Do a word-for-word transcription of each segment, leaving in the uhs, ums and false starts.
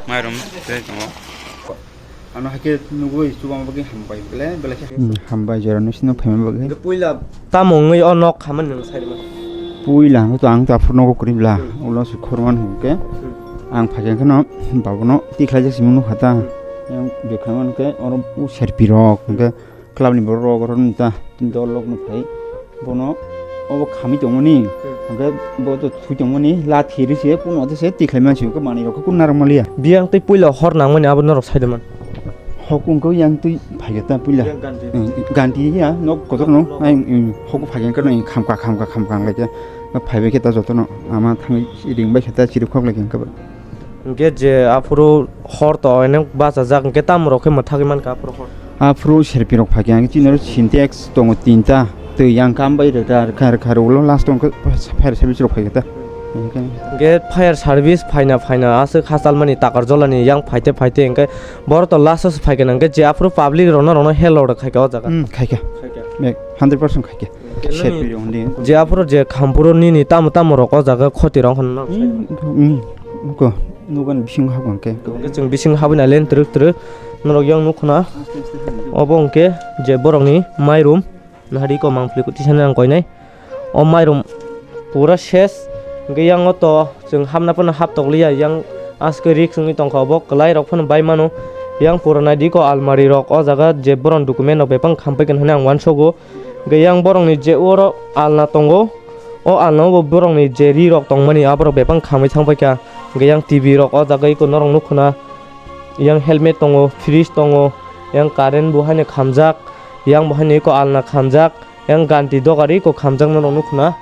Mairum tei tongo. Ano haikhe nugwi chubama bagwi hambai bele, belai khe. Hmm, hambai jora nung sino phaima bagwi. Hwnkhe puila tamo wngwi o nok khamani nwng sai rwmani? Puila hwnkhe to ang to aphuru nogo kwrwi bla, hmm, ulo se khorman hwnkhe. Hmm. Ang phaikha kheno babono tikhlaijak simung nukha ta. Hmm. Yang bekha hwnkhe oro u serpi rok hwnkhe. Club ni borok rok oro nung ta dol rok nung phai bono obo khamwi tongmani, hmm, hwnkhe bo to thwi tongmani lathi rw se kuno ote se tikhlai mansi hwnkhe manwi rok khe kun narwk maliya. Biyang tei puila hor nangmani abo norok sai de man. Hok wngkhe yang twi phaikhe ta puila. Yang ganti. Hmm, ganti ya nok kotor no. Nok. Ai, hmm, hok phaikhe wngkhe no khamka khamka khamka wnglaikhe phaibai khe ta jotono ama thangwi ringbai khe ta chirikhok lai khe wngkhe ba. Hwnkhe je aphuru hor to onek bachajak, hwnkhe tamorok khe mwthagwi mankha aphuru hor? Aphuru serpirok phaikha, hwnkhe chini oro Sintex tongo tinta, twi yang kam bai rwkha, rwkha, rwkha, rwkha, ulo last o hwnkhe fire service rok phaikha ta. Hwnkhe fire service phaina, phaina aswk hachalmani takar jolani yang phaite, phaite, hwnkhe borok to last o se phaikha, hwnkhe je aphuru public rokno, rokno hello rok khaikha o jaga. Hmm, khaikha. Khaikha. Bek, hundred percent khaikha. Serpirok hwndi. Je aphuru je khampuru nini tamo tamo rok o jaga khoti rok hwnno. Hmm, hmm, ko, nukani bising habang khe. Hwnkhe chwng bising habwi nai len twrwk twrwk norok yang nukho na. Obo hwnkhe je borokni mairum nahari ko mangpli kuti sani ang koinai. O mairum pura ses hwnkhe yang o to chwng hapna phano hap tokliya yang aske risk wngwi tongkha obo kwlai rok phano bai mano. Yang pura naidi ko almari rok o jaga je borok document rok bebak khampai kan hwnwi ang uansogo. Hwnkhe yang borokni je oro alna tongo, o alna o bo borokni je ri rok tongmani aborok bebak khamwi thangpaikha. Hwnkhe yang T V rok o jaga eko norok nukho na, yang helmet tongo, fridge tongo, yang current bo haino khamjak, yang bo haino eko alna khamjak, yang ganti dogari eko khamjak norok nukho na.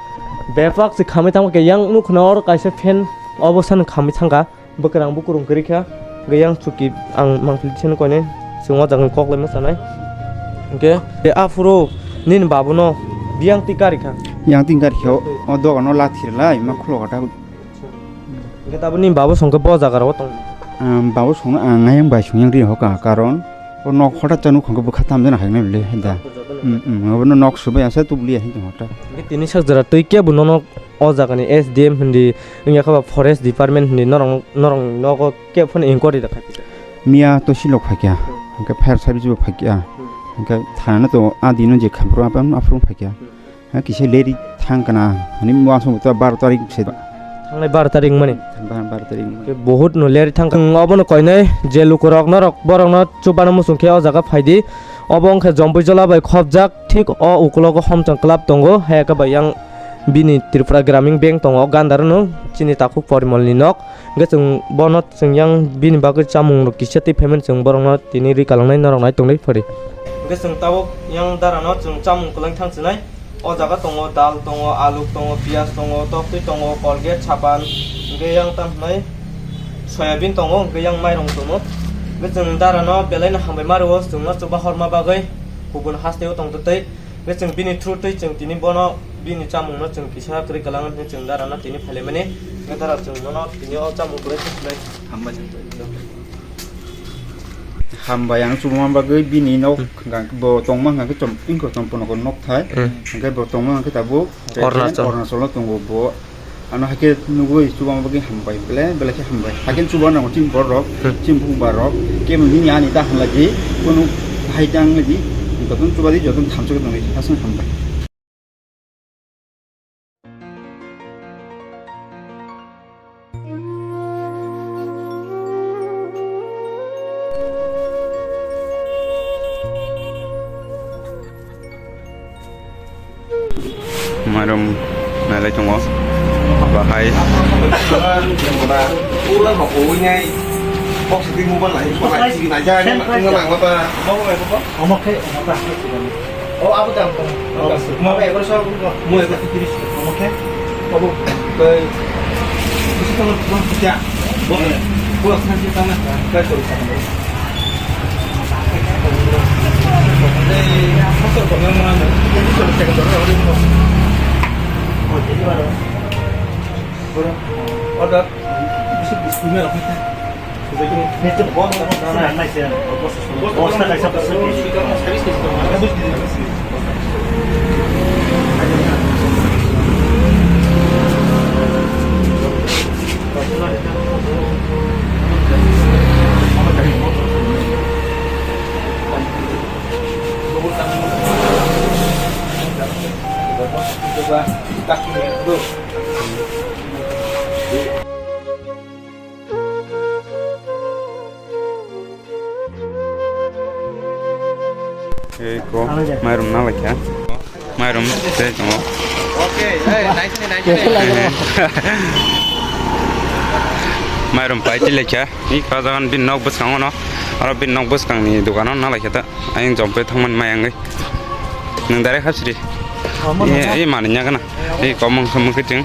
Bebak se khamwi thangpaikha, yang nukho na oro kaisa fan obo sano khamwi thangkha. Bwkrang bukurung kwrwi kha, hwnkhe yang chuki ang mangpili seno koinai, chwng o jaga kok lai ma sanai. Hwnkhe tei aphuru nini babuno biyang twi karikha. Yang twi karikha, o dogano lathi rwlai ma khulokha ta. Hwnkhe tabuk nini babu songkhe bo jaga rok tong? Ang babu songno ang ayang bai song yang ri hoka, karon o nok hota chanu khongkhe bwkha tamjana haiknai le da. Hmm, hmm, obono nok subai asa tubli ya hwnkhe hota. Hwnkhe tini sak jora twi kebo nono o jagani S D M hindi, wngya khe ba forest department hindi norok, norok nogo kebo phano inquiry da khai phi. Miya to silok phaikya, hmm, hwnkhe fire service bo phaikya, hmm, hwnkhe thana to a dino je khampro aphuru phaikya. Hmm. Ha kisa leri thang kana, ani muasung to baro tarik se. Thangnai baro tarik mani. Bar-, baro tarik mani. Khe bohut no leri thang. Obono koinai je lukurok norok borokno chubana muchung khe o jaga phaidi. Obo wngkha Jompui Jola bai khopjak. Thik o ukulogo Homchang Club tongo, hai khe bai yang bini Tripura Gramin Bank tongo, o gandar no chini takhuk Porimol ni nok. Hwnkhe chwng bono chwng yang bini bagwi chamung rok kisa twi phaimani chwng borok no tini rwi kalangnai norok nai tongwi phari. Hwnkhe chwng tabuk yang dara no chwng chamung kwlwng thang chinai. O jaga tongo dal tongo, aluk tongo, piyaj tongo, toktwi tongo, Colgate, sapan, hwnkhe yang tamo hwnai soyabin tongo, hwnkhe yang mairung tongo. Hwnkhe chwng dara no belai no hambai ma rwo chwng no chuba horma bagwi kubun haste o tongtwtwi. Hwnkhe chwng bini through twi chwng tini bono bini chamungno chwng kisa kwrwi kwlango hwnwi chwng dara no tini phailaimani. Hwnkhe dara chwng bono tini o chamung kwrwi khe sinai. Hambai. Hambai ang chubuma bagwi bini nok. Hmm. Hwnkhe bo tongma hwnkhe chom-, ingkho chompono nok thai. Hmm. Hwnkhe bo tongma hwnkhe tabuk Arunachal. Arunachal o tongo bo. Ano haikhe nugwi chubama bagwi hambai, bele, belai khe hambai. Haikhe chuba nango chini borok rok, hmm, chini bukhuk bar rok, kebo nini ani ta hamlai di, kunu hai ta wnglaidi, jotono chuba di, jotono thamsa khe tongdi, aswk hambai. Mairum nailai tongo. Bahai. Pura no oi nai. Box di mobile lai, mobile lai, nai ja, nai ma, nai ma ba. Omo khe, omo ta. O abo dam ko. Mo ego so mo ego tiris. Omo khe. Obo kai. Bisi tong ko kya. Bo. Bo san ji tang na. Kai to sa. Order. Mairum na laikha. Mairum tei tongo. Mairum pai tei laikha. Ni kajagan bin nok bwskango no. Aro bin nok bwskangni dogano na laikha ta. Ayang jompe thangman mayangwi. Nang direct hapsiri. Ei mani nyagana. Ei komong somong kiting.